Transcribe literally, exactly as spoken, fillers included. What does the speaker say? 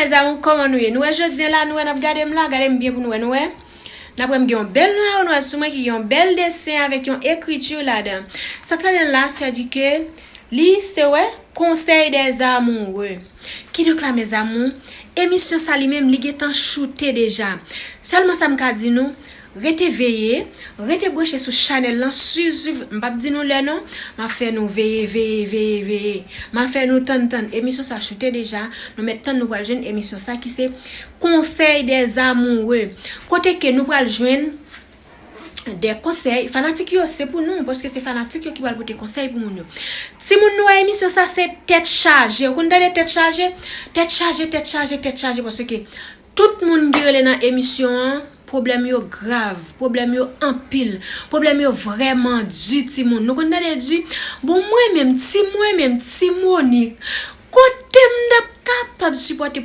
Mes amours, kòman nou ye? Nou wè jodi a la, nou wè n ap gade m la, gade m byen pou nou wè, nou wè. N ap wè m gen yon bèl mayo nwè sou mwen ki gen yon bèl desen avèk yon ekriti ladan. Sa k ladan l la, sèdi ke li se wè, konsèy des amoureux. Kidonk la, mes amours, emisyon sa li menm, li gentan choute deja. Sèlman sa m ka di nou, rete veye, rete branche sou chanèl lan, swiv, swiv, m p ap di nou lè non, m ap fè nou veye, veye, veye, veye. M ap fè nou tann, tann. Emisyon sa choute deja, nou mèt tann nou pral jwenn emisyon sa ki se Conseil des amoureux. Kote ke nou pral jwenn de konsèy, fanatik yo se pou nou, paske se fanatik yo ki pral pote konsèy pou moun yo. Timoun nou wè emisyon sa se tèt chaje. Ou konn tande tèt chaje? Tèt chaje, tèt chaje, tèt chaje, paske tout moun ki rele nan emisyon an, pwoblèm yo grav, pwoblèm yo anpil, pwoblèm yo vrèman di, timoun. Nou konn tande di, bon, mwen menm, ti mwen menm, ti Monik, kote m t ap kapab sipòte pwoblèm